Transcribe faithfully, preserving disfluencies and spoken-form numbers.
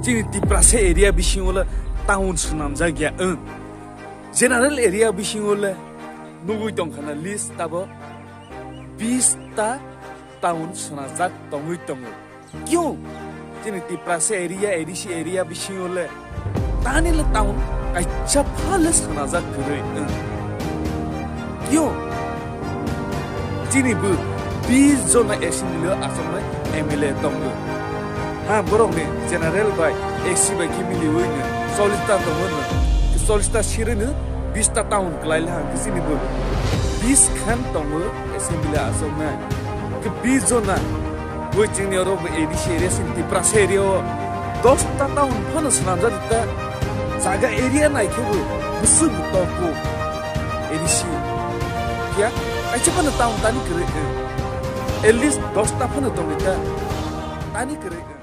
Chini Tiprasa area bisingo le town swnamjak ya, eh. General area bisingo le nugui tongkha na list tabo bis ta town swnamjak tongwi tongo. Kyo? Chini Tiprasa area, A D C area bisingo le tani le town kaisa pha le swnamjak kwrwi, eh. Kyo? Chini bo bis jona assembly o achuknai M L A tongo. Ha, borok ni general bai A C bai khe miliwi no chollish ta tongo no. Chollish ta siri no bis ta town kwlai le ha, chini bo bis khan tongo assembly achuknai. Khe bis jona, bo chini oro bo A D C area, chini Tiprasa area o dos ta town phano swnamjak ta. Jaga area nai khe bo bwswk bo tongo A D C. Ya, kaisa phano town tani kwrwi, eh. At least dos ta phano tongwi ta. Tani kwrwi.